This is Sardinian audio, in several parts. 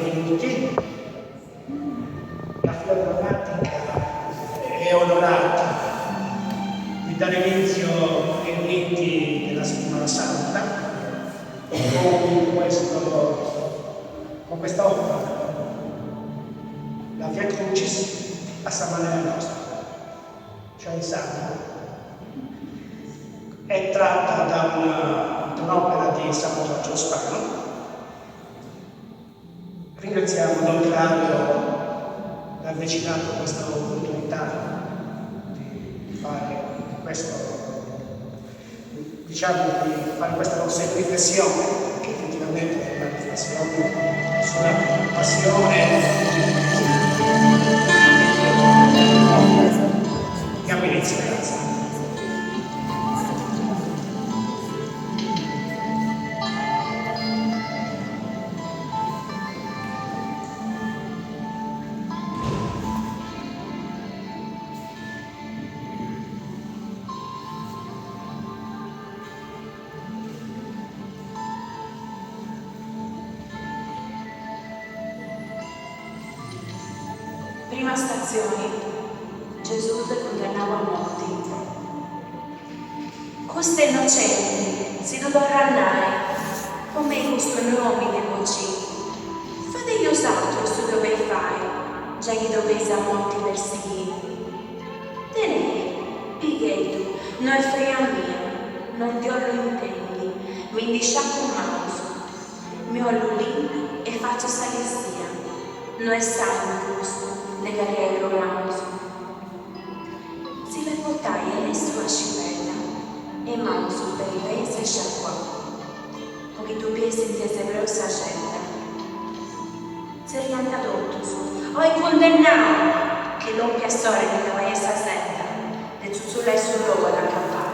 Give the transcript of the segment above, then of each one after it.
Benvenuti. La Filadrammatica è onorata di dare inizio ai riti della Settimana Santa con questo, con questa opera, la Via Crucis a sa manera nostra, cioè in sardu. È tratta da una, da un'opera di Salvatore Angelo Spano. Ringraziamo Don Claudio di averci dato questa opportunità di fare questo, diciamo, di fare questa riflessione, che effettivamente è una riflessione sulla passione. Diamo inizio, grazie. Prima stazioni, Gesùs cundennau a morti. Custu est innocenti, si ddu torru a nai, po mei custu no est omini de bocì. Fadei 'osatrus su chi 'obeis fai, giai chi dd'obeis a morti persighì. Tenei, pigheiddu, no est faina mia, non ndi 'ollu intendi, mi ndi sciacu manus. Mi 'ollu limpiu e fatzu sa lissia, no est sangu custu de carriai is romanus. Si fait portai a lestru una scipedda e manus beni beni s'est sciacuau, po chi ddu biessint is ebreus sa cedda. Tzerriant totus, Oi cundennau! Chi lompiat s'ora 'e ndi cabai 'e sa sedda, de tzutzullai su logu at acabau.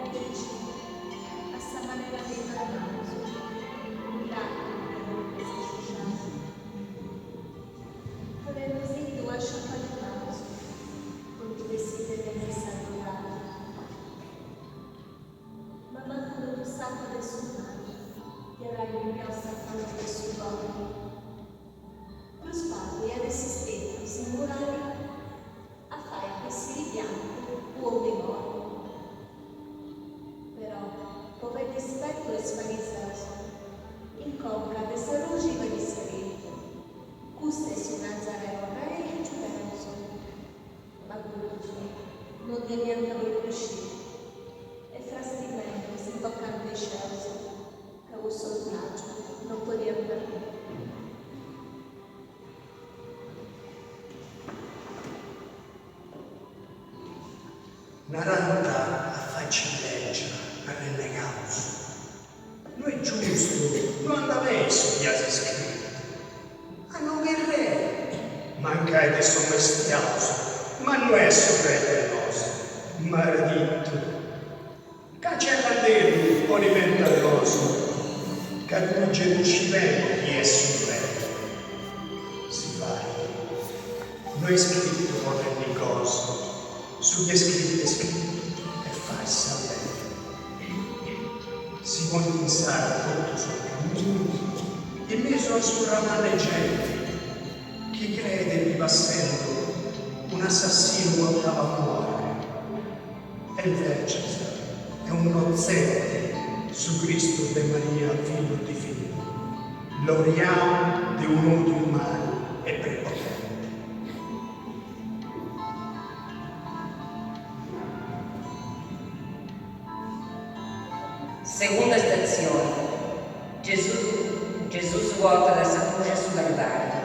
Aici, a sa manera de is romanus, cun làcrimas e rugas sciuscias. Ponendi·si·ddu a sciacuai is manus, po ndi bessiri de mesu s'arrogada. Ma mancu totu s'àcua de su mari iat ai limpiau sa faci de su pòberu. Prus pagu iat essi stètiu s'immorali a fai bessiri biancu u' omi mortu. Però, po fai dispetu a is fariseus, in conca de sa ruxi fait iscritu, Custu est su Nazareu rei de giudeus. Ma cuddos no dd'iant propriu sciri e frastimendi si tocànt is ceus ca cussu oltragiu no podiant permiti. Narant a faci lègia, arrennegaus, No est giustu, no andat beni su chi as iscritu. A no che re, mancai de sos mestiaus, ma no est su re de nos, maradittu. Cancellandeddu poni menti a nosu, ca tui ge ddu scis beni chi est su re. Si fait, no est scritu po tenni gosu, su chi est scritu est scritu e fait sa lei. Si ponit in sardu totu su caminu, in mesu a su raman'e genti, chi creet chi passendu un'assassinu portau a morri, e invecias est unu notzenti su Cristu de Maria fillu divinu, loriau de un'odiu malu e prepotenti. Segunda statzioni, Gesùs portat sa cruxi a su Calvàriu.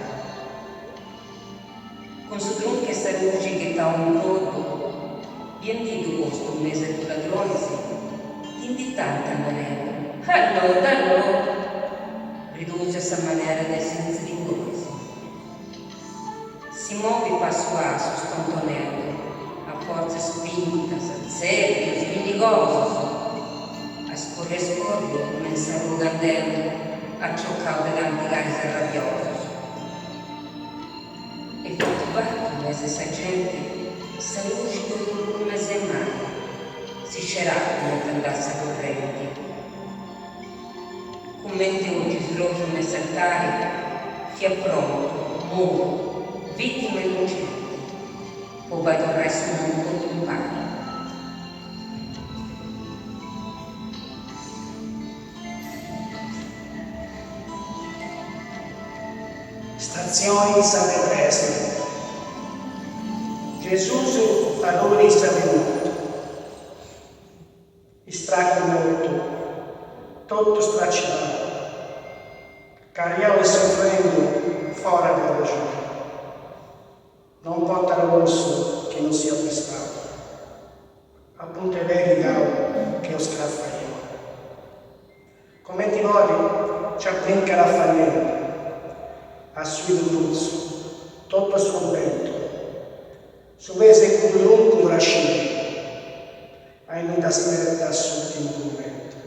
Cun su truncu 'e sa cruxi ghetau in coddu, biendiddu postu in mesu 'e dus ladronis, dd'inditànt narendu, Allò, allò! Ridusiu a sa manera de is intziringonis. Si movit passu passu stontonendu, a fortzas spintas, tzèrrius, pinnigosus, a scorri a scorri me in s'arruga andendu, aciocau de tanti cais arrabiosus. E fatu fatu in mesu 'e sa genti. Sa luxi po calincunu mesi 'e maju, si sceràt cumenti andàt sa currenti. Cumenti unu sroxu me s'altari, fiat prontu, mudu, vìtima innocenti, po fai torrai su mundu totu impari. Stazioni sa de tres. Gesùs arruit sa de notu. Istracu mortu, totu stracinau, carriau e sufrendu fora de arrexoni. Non portat ossu chi non siat pistau, a punta 'e pei ligau che unu scrafaioni. Comenti podit nci abrincat afannendu, a suidu brutzu, totu a su cumbentu, su pesu 'e cuddu truncu trascinendu, a innui dd'aspetat s'ùrtimu turmentu.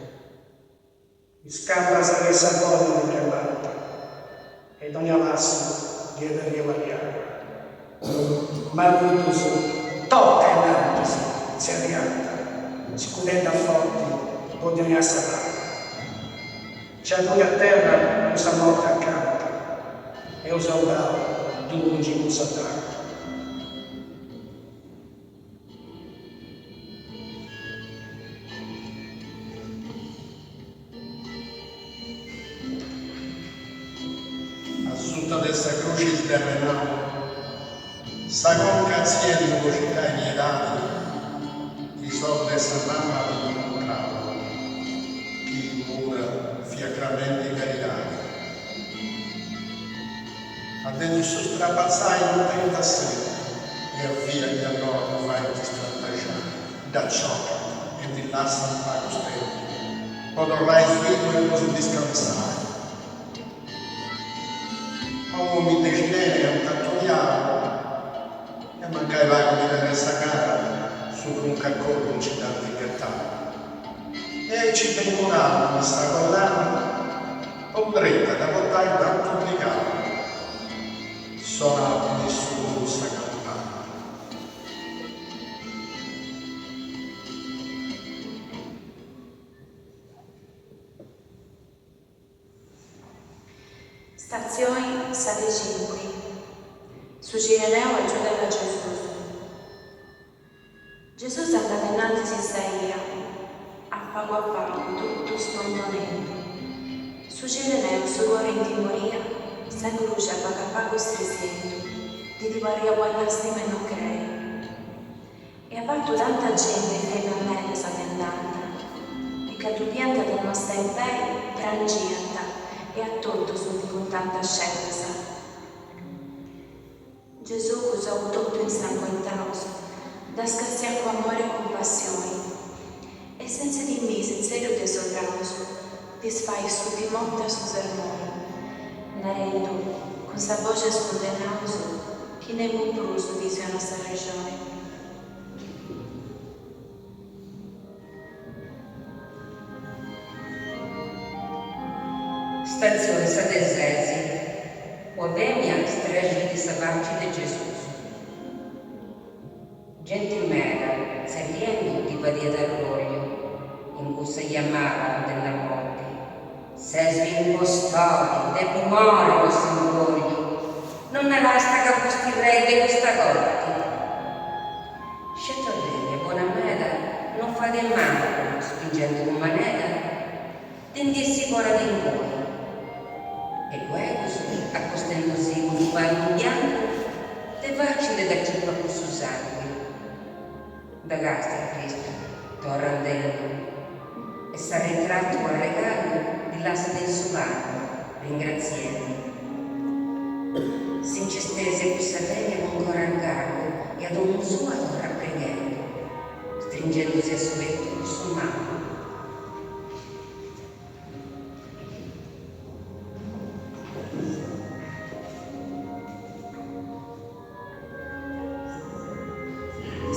Is cambas che sa folla ddi tremant e dogna passu ddi est arriai. Ma cuddus toca innantis tzerriant, scudendi a forti po ddi 'onai sa paga. Nci arruit a terra cun sa morti acanta e unu sordau ddu pungit cun sa daga. Asuta de sa cruxi sderrenau, sa conca atziendu po circai piedadi, is ogus de sa mamma at incontrau, chi muda fiat cramendi caridadi. A de ddu su strapatzai no tenit assentu e a via chi allora ddu faint strantaxai, dd'aciocant e ndi lassant pagu stentu po torrai frimu e po si discansai. A un'omini de Cirene ant atobiau e mancai pagu ndi tenit sa cara su truncu a coddu nci dd'ant ghetau e aici beni mudau cun sa collana Po bretta dda portai dd'ant obbligau, sonat cun issu puru sa campana. Statzioni sa de cinqui. Su Cireneu agiudat a Gesùs. Gesùs andat innantis in sa 'ia, a pagu a pagu, totu stontonendu. Su Cireneu, su coru in timoria, sa gruxi a pagu a pagu stresiendu, ddi parriat una làstima 'e no crei. E avatu tanta genti e fèmias meda s'atendànt, e ca ddu biant de no stai in pei, prangiant e a totus ndi contànt scedas. Gesù cun is ogus totu insanguentaus, ddas castiat cun amori e cumpassioni, e sentz'e timì is tzerrius de is sordaus, ddis fait s'ùrtima 'orta su sermoni, narendu, cun sa boxi 'e is cundennaus, chi nemus prus ddis 'onat s'arrexoni. Statzioni sa de sesi. Ua femia strexit sa faci de Gesùs. Genti meda, tzerriendu, ddi fadiat arrògliu in cussa 'ia mala andendu a morti. Ses un'impostori, depis morri po s'imbrògliu, no narasta ca fusti rei de custa corti. Sceti una femia bona meda non fait 'e mancu, spingendu cun manera, de ndi essi fora de ingui. E luegus, acostendusì cun su pannu biancu, de faci ndi dd'aciupat cussu sangui. Dda castiat Cristu, torra andendu, e s'arritratu po arregalu ddi lassat in su pannu, ringraziendu. Si nci stesiat cussa femia cun coru argargu e a domu sua torrat preghendu, stringendusi a su petu cussu manu.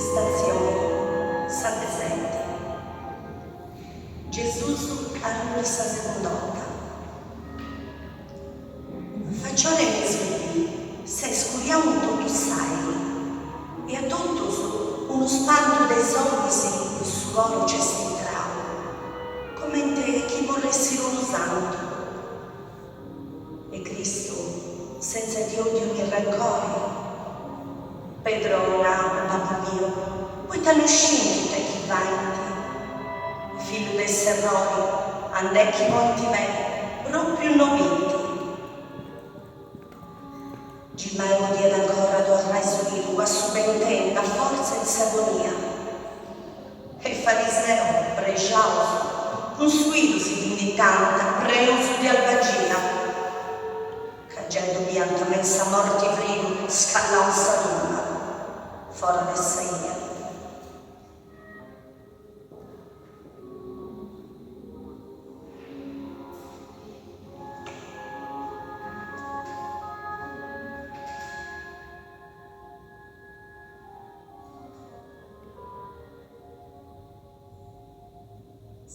Statzioni sa de seti. Gesùs arruit sa segunda 'orta. Faciora 'e mesudì s'est scuriau in totu s'àiri e a totus su coro nc'est intrau, comente chi morressit unu santu. E Cristu senza di odiu ni rancori? Pedro nau, Babbu miu, poita no scint ita chi faint? Fillu de s'errori, andè chi ponint mei, propriu no binti. Gimai podiat ancora torrai su idu assubentendi a fortza in s'agonia. E fariseu, prexaus, cun su idu si vinditanta, prenus de albagia, ca giai ddu biant me in sa morti fridu scallau in sa tumba, fora de sa 'ia.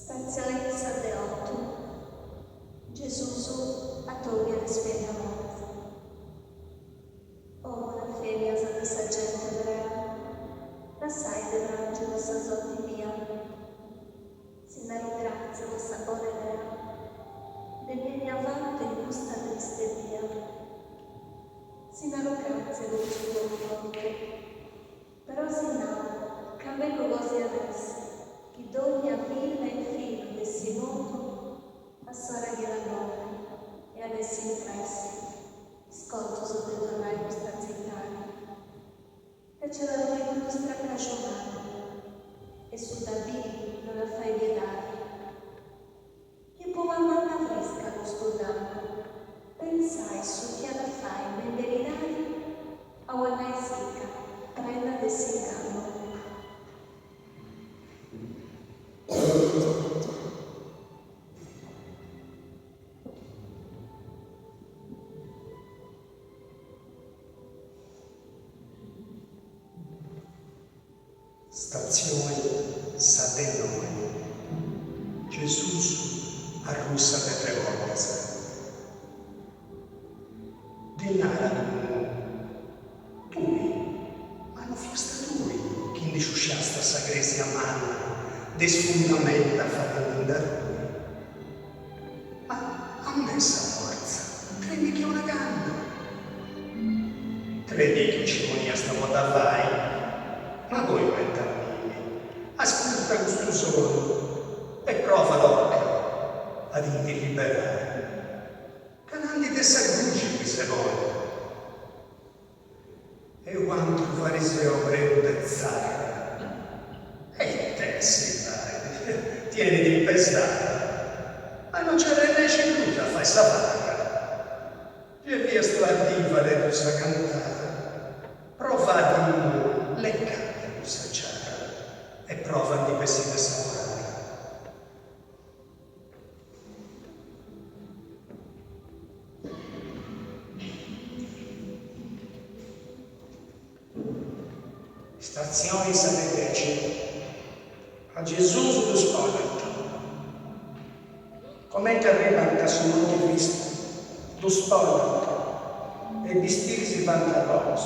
Statzioni sa de otu. Gesùs atobiat is pecadoris. O bonas femias de sa gente ebrea, lassai de prangi po sa sorti mia. Si naru gratzie po sa bona idea de mi 'enni avatu in custa triste bia. Si naru gratzie po custu confortu, però si nau ca bellu cosa iat essi chi dogna filla e fillu dd'essi mortu a s'ora chi at a morri e at essi in pressi scotus de torrai a custa tzitadi ca nc'at arrui unu stracaxu mannu e su dda biri no at a fai piedadi. Chi po una manna frisca custu dannu, pentzai su chi at a fai me in beridadi a una nai sicca prena de s'ingannu. Statzioni sa de noi. Gesùs arruit sa de tres bortas. Ddi narat unu, Tui, ma no fiasta tui chi ndi sciusciasta sa crèsia manna de is fundamenta fadendi arrui? Ma a me sa fortza, tremi che una canna. Tre dì chi nci poniasta po dda fai, ma poi cumenti a mimi, ascurta custu sonu e prova toca a ti ndi liberai, calandi de sa gruxi chi ses bonu. E u'antru fariseu prenu de tzarra, E it'est fait, ti 'enit in pesada, ma no nci arrennescis prus a fai sa farra. Ge fiast una diva de cussa cantada, prova a ddi lecada cussa ciarra e prova a ndi bessì de sa morada. Statzioni sa de dexi. A Gesùs ddu spollant. Comenti arribant a su Monti Cristu, ddu spollant e is bistiris si faint arrogus,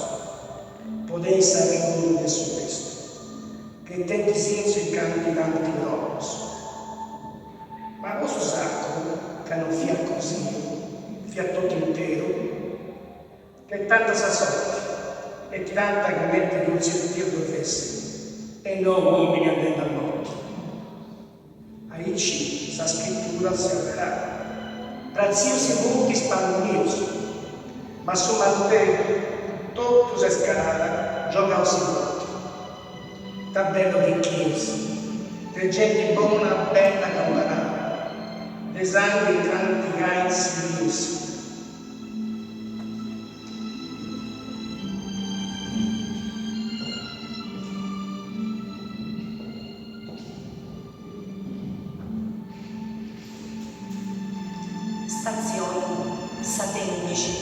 po tenni s'arregodu de su Cristu, ghetendi sintzu in canti tanti logus. Ma po su saccu, ca non fiat cosiu, fiat totu interu, ghetànt sa sorti e tirànt cumenti chi unu tzirpiu ddoi fessit e no un'omini andendi a morti. Aici sa scrittura si avveràt. Pratzius si funt is pannus mius, ma su manteddu totu s'est calada giogau si funt. Ta bellu ricchius, de genti bona bella cambarada, de sangui tanti gai sidius. Statzioni sa de undixi.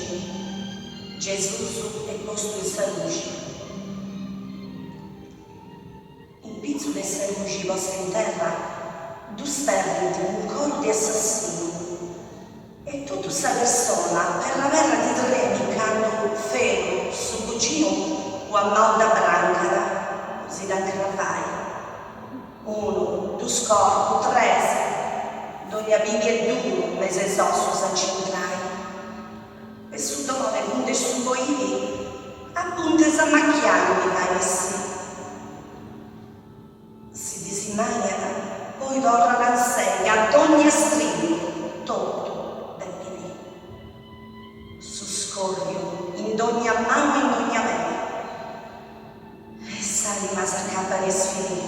Gesùs est postu in sa ruxi. In pitzu de sa ruxi posta in terra ddu sterrint cun coru de assassinu e totu sa persona perra perra ddi tremit candu ferru su cuginu ua mau dd'abrancat po si dda cravai. Unu, dus corpus, tres, dogna bibi e duru me is ossus a nc'intrai. E su dolore cun de su boidi a puntu 'e s'ammachiai mi fait essì. Si disimàniat, poi torrat in sei a dogna strintu totu depit bì. Su scòrriu in dogna manu e in dogna pei. E s'ànima s'acabat de sfinì,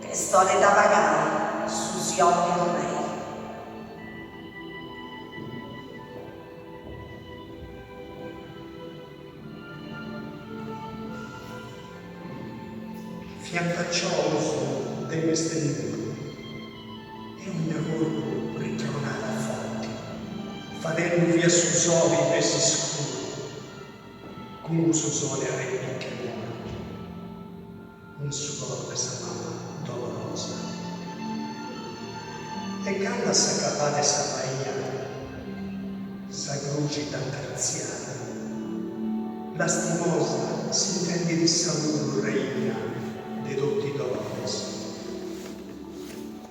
ca est ora 'e dda pagai su Signori Rei. Fiant accious de mestennuru e ogna corpu ritronàt a forti, fadendu fiat su soli bessi scuru, cun cussu soli arrepicca 'e morti in su coru de sa mama dolorosa. E candu a s'acabada 'e sa faina sa gruxi dd'ant artziada, lastimosa s'intendit issa puru reina de totu is doloris.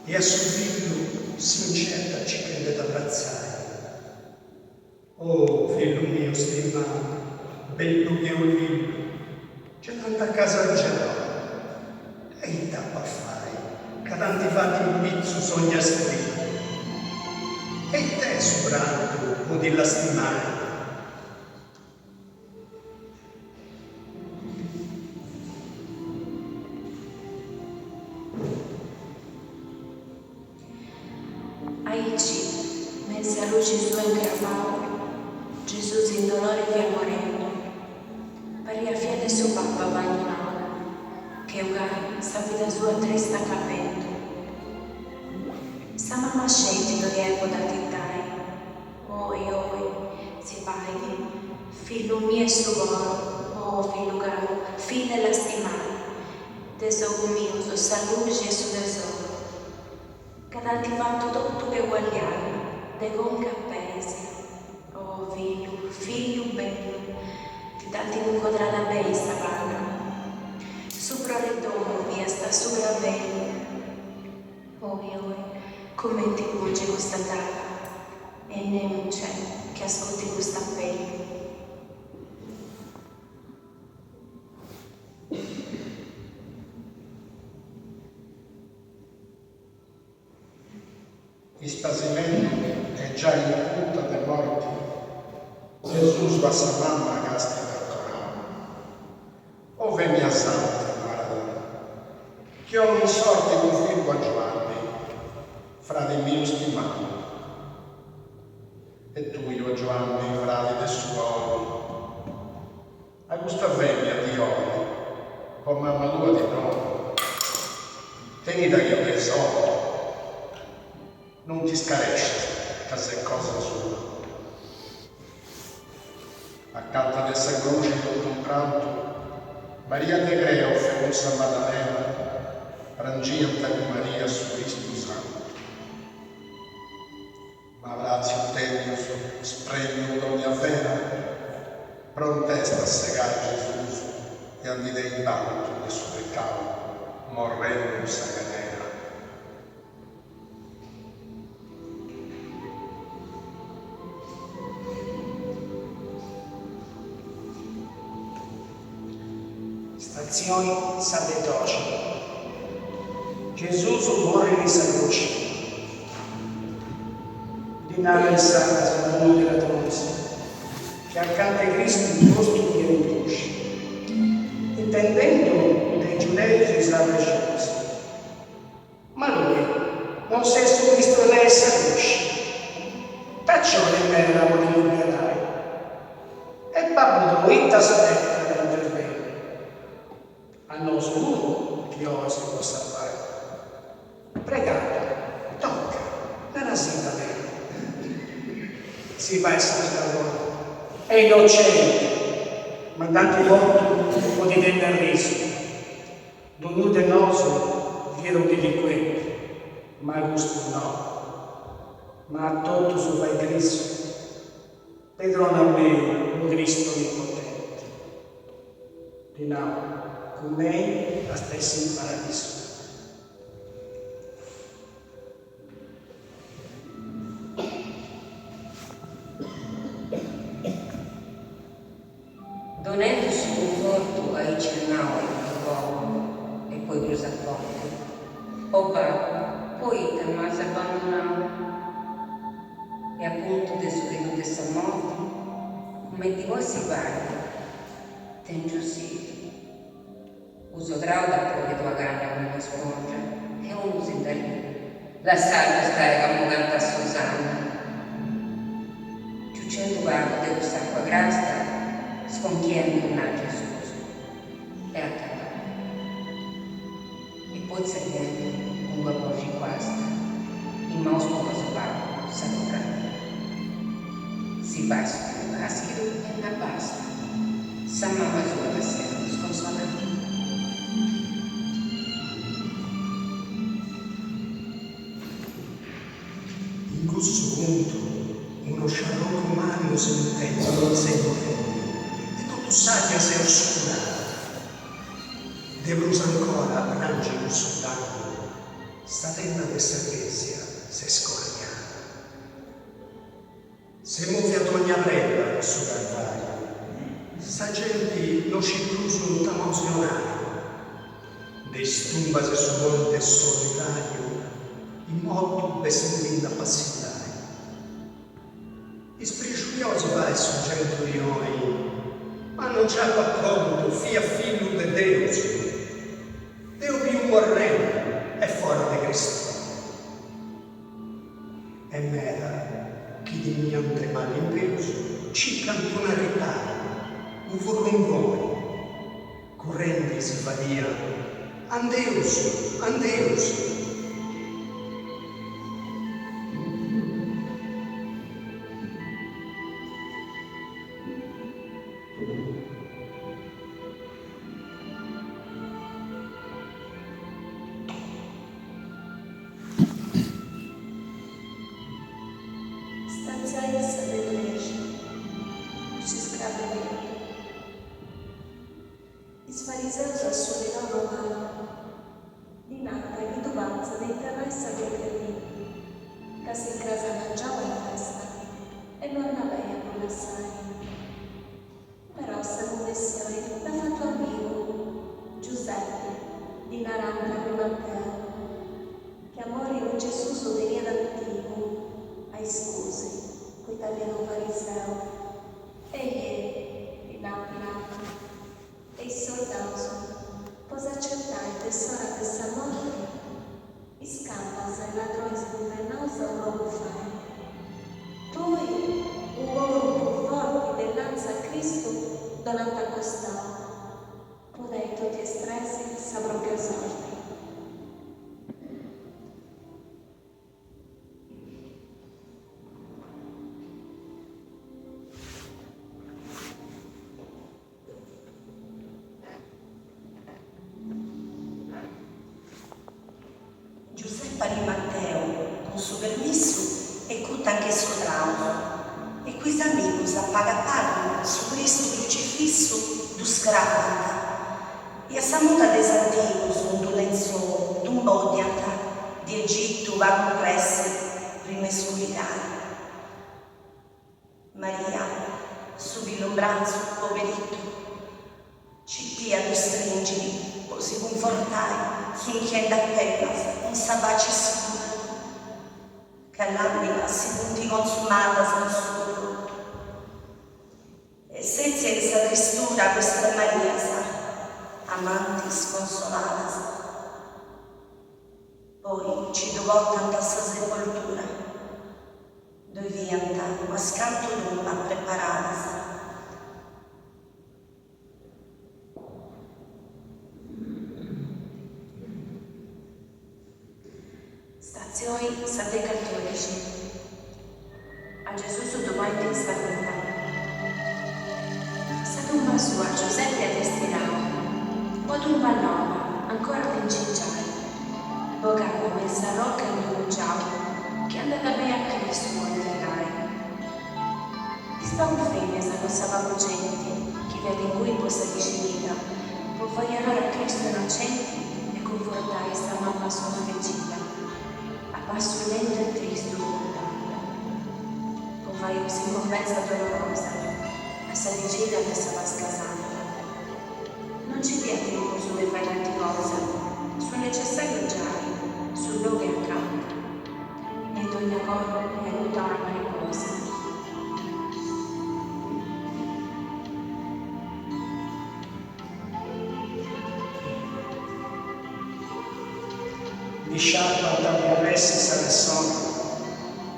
E a su fillu s'incertat circhendi de dd'abratzai. Oh, fillu miu stimau, bellu che unu lillu, ge t'ant acasagiau. E ita ap'a fai, ca t'ant fatu in pitzus ogna strillu? E it'est su prantu po ti lastimai? Aici, me in sa ruxi sua incravau, Gesùs in dolori fiat morendu. Pariat fiat de su Babbu abbandonau, che u cani sa vida sua trista acabendu. Sa mama sceti ddoi est po dd'atitai, Oi, oi, si fait, fillu miu 'e su coru, oh fillu caru, fillu lastimau, de is ogus mius sa luxi e su tesoru, ca t'ant fatu totu che gualliai, de conca a peis. Oh fillu, fillu bellu, ti dd'ant cuncodrada beni sa paga. Su frori 'e domu fiast su gravellu. Oi, oi, comenti pungi custa daga, e nemus nc'est chi ascurti cust'apellu. Ispasimendu e giai in punta de morti, Gesùs a sa mamma càstiat acorau. O femia santa, narat, chi 'onu in sorti cunfidu a Giuanni, fradi miu stimau. E tui, o Giuanni, fradi de su coru, a custa femia ti 'oni, po mamma tua ti donu, tenida che unu tesoru, non ti scarescias ca ses cosa sua. Acanta de sa gruxi totu in prantu, Maria de Cleofe cun sa Madalena prangiant cun Maria su Cristu Santu. Ma Pratziu Tènnius sprenniu dònnia vena, pront'est a segai Gesùs e a ndi tenni bantu de su pecau morrendu in sa cadena. Statzioni sa de doxi. Gesùs morrit in sa gruxi. Ddi narat insaras unu de ladronis, chi acanta 'e Cristu postu fiat in gruxi, intendendu de is giudeus is arrexonis. Ma tui non ses su Cristu rei 'e sa gruxi? T'acioni meda po ti liberai. E babbu tuu ita aspettat a intervenni? A nosu puru chi oi si po salvai. Pregaddu, tocca, narasiddu amenu. Si fait s'acusadori, È innocenti, ma dd'ant mortu po ti tenni arrisu. Dognunu de nosu fiat unu delincuenti, ma custu no. Ma a totus fait grisu. Pedrona a mei, o Cristu onnipotenti. Ti nau, cun mei as essi in paradisu. Donendu su cunfortu aici at nau a cuddu coru e poi prus a forti, O Babbu, poita m'as abbandonau? E a puntu de su gridu de sa morti, cumenti po si fait, Tèngiu sidi. U sodrau dd'at porridu una canna cun una spòngia e unu si nd'arriit, Lassaddu stai ca mu cantat s'osanna. Ciuciendu pagu de cuss'acua grasta, sconchiendu nat Gesùs, Est acabau. E poi tzerriendu cun d'una boxi guasta, In maus cosa su babbu sa torrada. Si fait su crabaschidu e nat basta, sa mama sua lassendu sconsolada. In cussu puntu unu sciarrocu mannu s'intendit e totu s'aria s'est oscurada. De prus ancora prangi cussu dannu, sa tenda de sa cresia s'est scorriada. S'est movia dogna preda in su Calvariu, sa genti no scit prus ita emotzionai. De is tumbas 'e su monte solitariu is mortus bessendindi a passillai. Is prexuriosu fait su centurioni, ma no nci apu acordu, fiat fillu de Deus. Deu biu morrendi e fora de chistioni. E meda chi timiant de mali in peus, circant un'arriparu, unu furrungoni, currendi si fadiant, Andeus! Andeus! Statzioni sa de trexi, S'iscravamentu. Is fariseus a su Senau romanu ddi nant chi ddu fatzat interrai sa propria dì, ca s'incras a mangianu est festa e no andat beni a ddu lassai. Però sa cummissioni dd'at fatu amigu, Giusepi, ddi narant Arimatea, chi amori po Gesùs teniat antigu, a iscusi, poita fiat unu fariseu. Ehi, ddi nat Pilatu, e is sordaus, po s'acertai de s'ora de sa morti, is cambas a is ladronis cundennaus a unu ogu faint. Poi u corpu forti de lantza a Cristu dd'onant a costau, po tenni totu is tres sa propria sorti. Giuseppe Arimateu cun su permissu 'e cuta anche is sodraus e cu is amigus a pagu a pagu su Cristu crucifissu ddu scravant e a sa moda de is antigus in d'u lentzou ddu imboddiant di Egitu pagu in pressi prima 'e scurigai. Maria, su fillu in bratzu, poberittu, citia ddu stringit po si cunfortai tzunchiendi apenas cun sa faci scura, ca làgrimas si funt consumadas in su rottu. E setzia in sa tristura cu is tres Marias, amantis consoladas. Poi nci ddu portant a sa sepoltura. Ddoi fiant unas cantu tumbas preparadas. Statzioni sa de catòdixi. A Gesùs ddu ponint in sa tumba. Sa tumba sua Giuseppe at destinau, po tumba noba ancora de incingiai, bogada me in sa roca in d'unu giau chi andat beni a Cristu po interrai. Is pagu femias cun sa pagu genti chi fiat ingui po sa dixinida, po fai onori a Cristu innocenti e cunfortai sa mamma sua afligida. A passu lentu e tristu portant, po fai cuss'incumbenza dolorosa a sa vigìlia de sa Pasca Santa. No nci fiat tempus de fai tanti cosa, su necessàriu giai, su logu e acanta, e in dogna coru est arruta una mariposa. Ndi sciàcuant de arressi sa personi,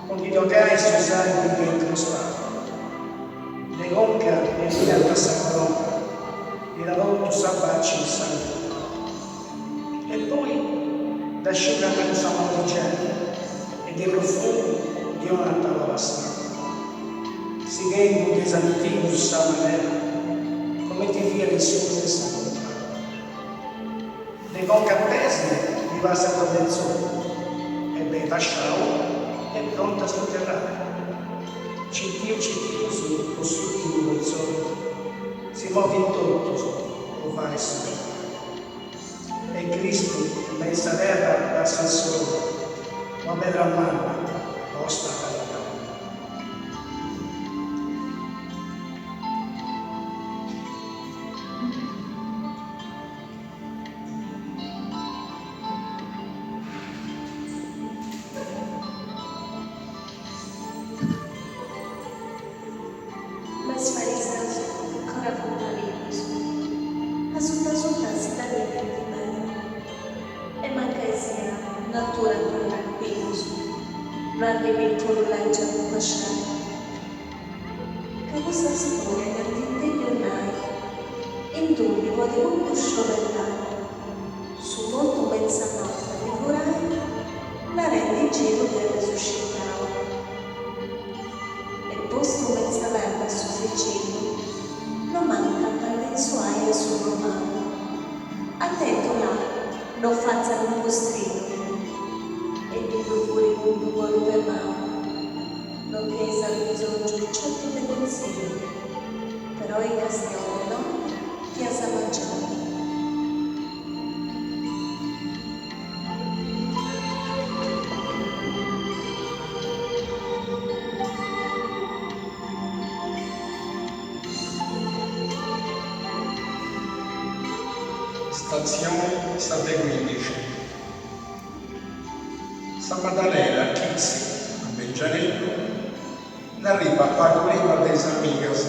po ndi dogai su sànguini incrustau. De conca ndi liant sa corona, fiat totu sa faci insanguinada. E poi dda sciugant cun sa mortigella e de profumu ndi 'onant una passada. Sighendu de is antigus sa manera, comenti fiat in s'usu 'e sa contrada. De conca a pes ddi passat un'addetzoru e beni fasciau e prontu a suterrai. Citiu citius po s'ùrtimu contzolu si movint totus po fai su E Cristu me in sa terra lassat solu una pedra manna posta a pari. Ma is fariseus ancora funt arricus, asuta asuta si dda bivint beni, e mancai siat no aturant trancuillus, no arribint unu lègiu a cudda scena. Ca cussa storia chi ant intendiu nai, in dubbiu podit cuccu sciobellai, su mortu me in sa notti a ndi furai, narendi in giru chi est resuscitau. E postu me in sa terra su sigillu, no mancant de insuai a su romanu. Atentu là, no fatzat unu pustrinu e ndi ddu furit cun d'u corp'e manu. No ch'eis abisongiu certu de consillu, però in castione no fiat mangianu. Statzioni sa de cuindixi. Sa Madalena a chitzi, a mengianeddu, nd'arribat pagu prima de is amigas,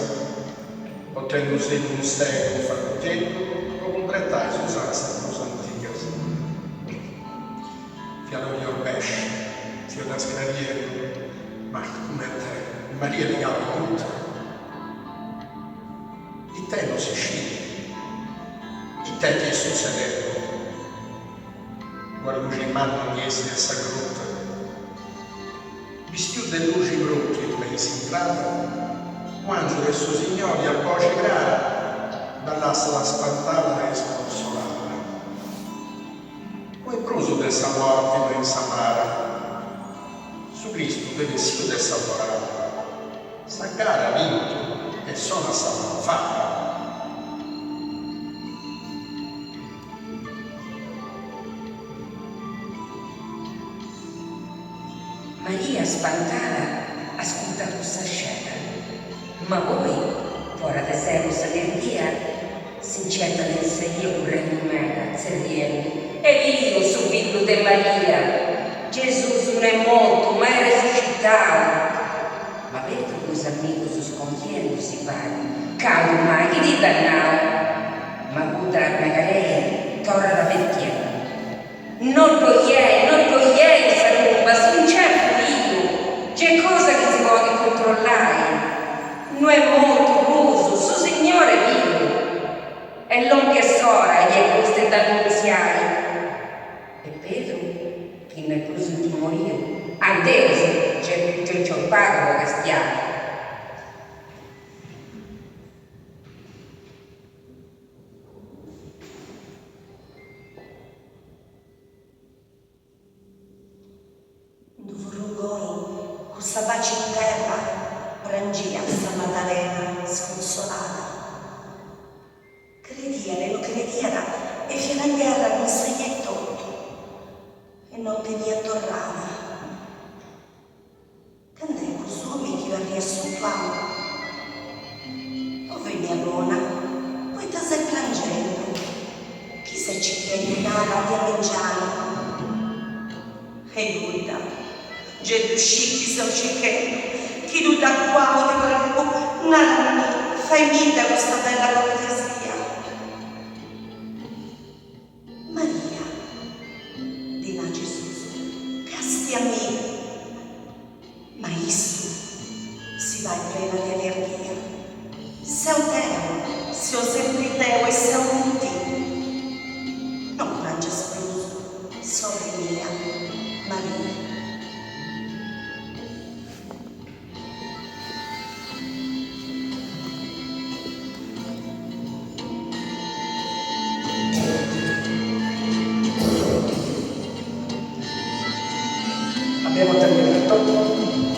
portendusì cun sei unu fagoteddu po cumpretai is usantzas prus antigas. Fiat ora 'e orbesci, fiat scrariendu, ma cumenti Maria ddi cabit totu. It'est no si scit, it'est chi est sutzedendu. Una luxi manna ndi essit de sa gruta. Bistiu de luxi propriu me in s'intrada, u'angiulu 'e su Signori a boxi crara dda lassat spantada e sconsolada. No est prus de sa morti me in sa mara, su Cristu nd'est bessiu de sa forada, sa gara at bintu e sonat sa fanfara. Maria spantada ascurtat cussa sceda, ma poi, fora de sei cun s'allerghia, si nci 'etat in sa 'ia currendu meda, tzerriendu, Est biu su fillu de Maria! Gesùs no est mortu, ma est resuscitau! Ma Pedru cun is amigus sconfiendu si fait, Candu mai, chi ti dd'at nau? Ma cudda Nagarei torrat avertiendu, No ddoi est, no ddoi est in sa tumba, si nc'est fuiu, c'est cosa chi si podit controllai, no est mortu prus, su Signori est biu. Est lòmpia s'ora chi est custa 'e dd'annuntziai. E Pedru, chi no est prus intimoriu, Andeus, gei nci 'olit pagu po castiai. In d'u furrungoni, cun sa faci in terra, prangiat sa Maddalena sconsolada. Crediat e no crediat e fiat in gherra cun sei etotu e no teniat torrada. Cand'eccu s'omi chi parriat su tuau, O femia bona, poita ses prangendu? a di a mengianu. E nudda, gei ddu scit chi seu circhendu, chi ddu dd'at cuau ti pregu, nara-mì, fai-mi-dda custa bella cortesia. Maria, ddi nat Gesùs, castia-mì. Ma issu si fait prena de allerghia, Seu deu, seu sempri deu e seu cun ti. Non prangias prus, sorri mia, Maria. Abbiamo terminato.